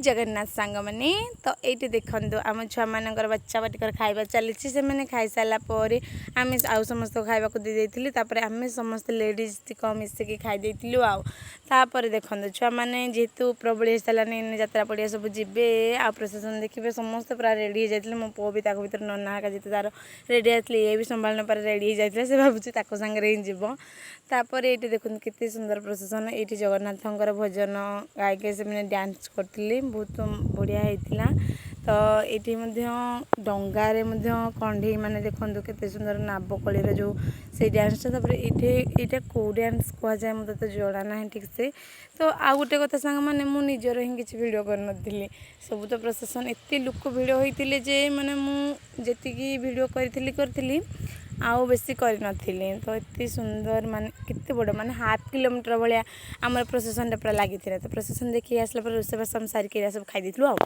ଜଗନ୍ନାଥ ସାଙ୍ଗମାନେ। ତ ଏଇଠି ଦେଖନ୍ତୁ, ଆମ ଛୁଆମାନଙ୍କର ବଚ୍ଚା ବାଟିକର ଖାଇବା ଚାଲିଛି। ସେମାନେ ଖାଇସାରିଲା ପରେ ଆମେ ଆଉ ସମସ୍ତଙ୍କୁ ଖାଇବାକୁ ଦେଇ ଦେଇଥିଲି। ତାପରେ ଆମେ ସମସ୍ତେ ଲେଡ଼ିଜ୍ ତିକ ମିଶିକି ଖାଇ ଦେଇଥିଲୁ। ଆଉ ତାପରେ ଦେଖନ୍ତୁ, ଛୁଆମାନେ ଯେହେତୁ ପ୍ରବଳ ହେଇସାରିଲାନି, ଯାତ୍ରା ପଡ଼ିଆ ସବୁ ଯିବେ ଆଉ ପ୍ରସେସନ୍ ଦେଖିବେ, ସମସ୍ତେ ପୁରା ରେଡ଼ି ହେଇଯାଇଥିଲେ। ମୋ ପୁଅ ବି ତାଙ୍କ ଭିତରେ ନନା ହେକା ଯେତେ ତାର ରେଡ଼ି ହେଇଯାଇଥିଲେ। ଇଏ ବି ସମ୍ଭାଳି ନପାରେ ରେଡ଼ି ହେଇଯାଇଥିଲା। ସେ ଭାବୁଛି ତାଙ୍କ ସାଙ୍ଗରେ ହିଁ ଯିବ। ତାପରେ ଏଇଠି ଦେଖନ୍ତୁ, କେତେ ସୁନ୍ଦର ପ୍ରସେସନ୍। ଏଇଠି ଜଗନ୍ନାଥଙ୍କର ଭଜନ ଗାଇକି ସେମାନେ ଡ୍ୟାନ୍ସ କରିଥିଲେ। ବହୁତ ବଢ଼ିଆ ହେଇଥିଲା। ତ ଏଇଠି ମଧ୍ୟ ଡଙ୍ଗାରେ ମଧ୍ୟ କଣ୍ଢେଇ ମାନେ ଦେଖନ୍ତୁ, କେତେ ସୁନ୍ଦର ନାବକଳିର ଯେଉଁ ସେଇ ଡ୍ୟାନ୍ସଟା। ତାପରେ ଏଇଠି ଏଇଟା କେଉଁ ଡ୍ୟାନ୍ସ କୁହାଯାଏ, ମୋତେ ତ ଜଣା ନାହିଁ ଠିକ୍ସେ। ତ ଆଉ ଗୋଟେ କଥା ସାଙ୍ଗମାନେ, ମୁଁ ନିଜର ହିଁ କିଛି ଭିଡ଼ିଓ କରିନଥିଲି। ସବୁ ତ ପ୍ରସେସନ୍ ଏତେ ଲୋକ ଭିଡ଼ ହୋଇଥିଲେ ଯେ ମାନେ ମୁଁ ଯେତିକି ଭିଡ଼ିଓ କରିଥିଲି କରିଥିଲି, ଆଉ ବେଶୀ କରିନଥିଲି। ତ ଏତେ ସୁନ୍ଦର, ମାନେ କେତେ ବଡ଼, ମାନେ ହାଫ୍ କିଲୋମିଟର ଭଳିଆ ଆମର ପ୍ରସେସନ୍ଟା ପୁରା ଲାଗିଥିଲା। ତ ପ୍ରସେସନ୍ ଦେଖିକି ଆସିଲା ପରେ ରୋଷେଇବାସ ଆମେ ସାରିକି ଏଇରା ସବୁ ଖାଇ ଦେଇଥିଲୁ ଆଉ।